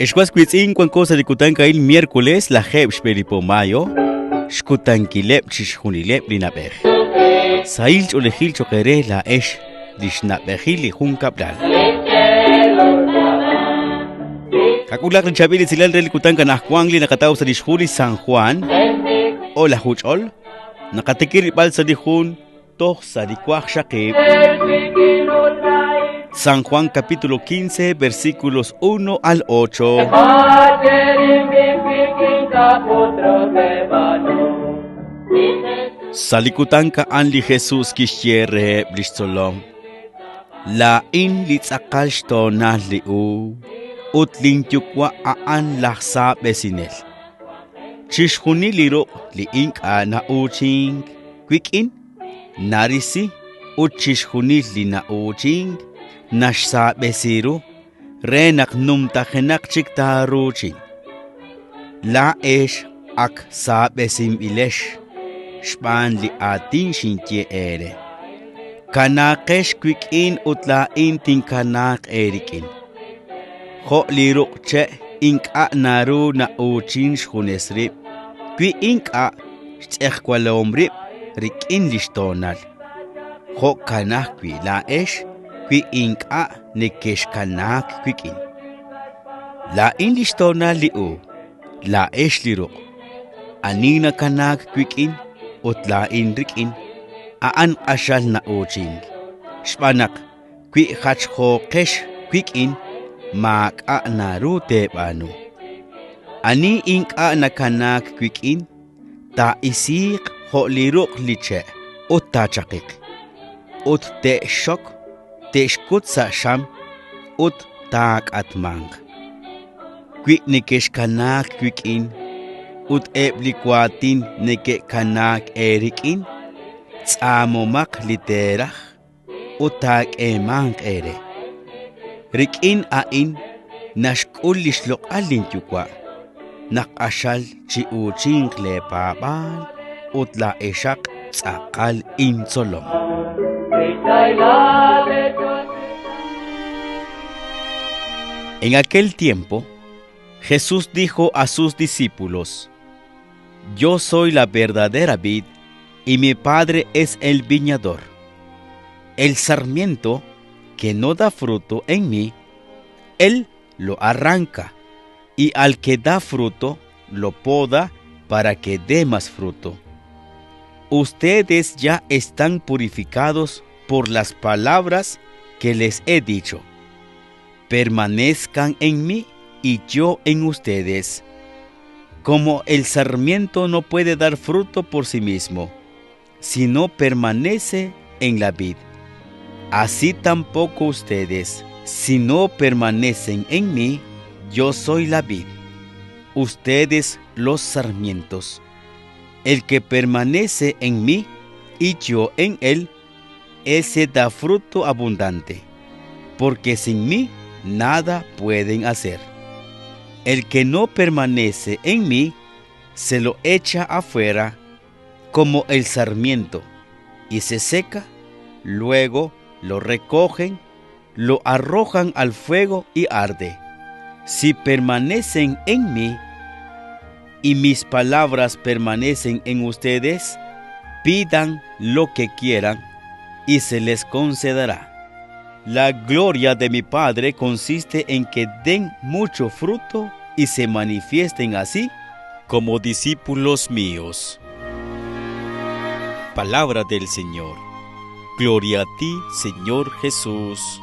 Ex was wiitz'in, wanko sa' li kutan a'in miércoles lajeeb' xb'e li po mayo, xkutankileb' chixjunileb' li na'b'ej. Sahil ch'oolejil cho'q eere laa'ex li xna'b'ejil li junkab'lal. Qak'ulaq li chaab'il esilal re li kutan anaqwan li naqataw sa' li xhu li San Juan o laj juch'ol, naqatikib' rilb'al sa' li jun toj sa' li waqxaqib'. San Juan capítulo 15 versículos 1 al 8. Sa' li kutan a'an li Jesus kixye reheb' li xtzolom: Laa'in li tz'aqal xtoonal li uub' ut linyuwa' a'an laj saab'esinel. Chixjunil li ruq' li ink'a' na'uuchink wik'in narisi ut chixjunil li na'uuchink naxsaab'esi ru re naq numtajenaq chik taaruuchin. Laa'ex ak saab'esinb'ilex xb'aan li aatin xinye eere. Kanaaqex wik'in ut laa'in tinkanaaq eerik'in. Jo' li ruq' che' ink'a' naru na'uuchin xjunes rib' wi ink'a' xtz'ejwalahom rib' rik'in li xtoonal. Jo'kan ajwi' laa'ex wi ink'a' nekexkanaak wik'in. Laa'in li xtoonal li uub', laa'ex li ruq'. Ani nakanaak wik'in ut laa'in rik'in, a'an q'axal na'uuchink, xb'aan naq wi jachjooqex wik'in, maak'a' naru teeb'aanu. Ani ink'a' nakanaak wik'in, taa'isiiq jo' li ruq' li che' ut taachaqiq, ut te'xxok, te'xkut sa' xam ut taak'atmanq. Wi nekexkanaak wik'in ut eb' li waatin neke'kanaak eerik'in, tz'aamomaq li teeraj ut taak'eemanq eere. Rik'in a'in naxk'ul li xloq'al linYuwa' naq q'axal chi'uuchinq leepaab'aal ut laa'exaq tz'aqal intzolom. En aquel tiempo, Jesús dijo a sus discípulos, Yo soy la verdadera vid y mi Padre es el viñador. El sarmiento que no da fruto en mí, Él lo arranca, y al que da fruto, lo poda para que dé más fruto. Ustedes ya están purificados por las palabras que les he dicho. Permanezcan en mí y yo en ustedes. Como el sarmiento no puede dar fruto por sí mismo, si no permanece en la vid, así tampoco ustedes, si no permanecen en mí, yo soy la vid, ustedes los sarmientos. El que permanece en mí y yo en él, ese da fruto abundante, porque sin mí nada pueden hacer. El que no permanece en mí, se lo echa afuera como el sarmiento y se seca, luego lo recogen, lo arrojan al fuego y arde. Si permanecen en mí y mis palabras permanecen en ustedes, pidan lo que quieran y se les concederá. La gloria de mi Padre consiste en que den mucho fruto y se manifiesten así como discípulos míos. Palabra del Señor. Gloria a ti, Señor Jesús.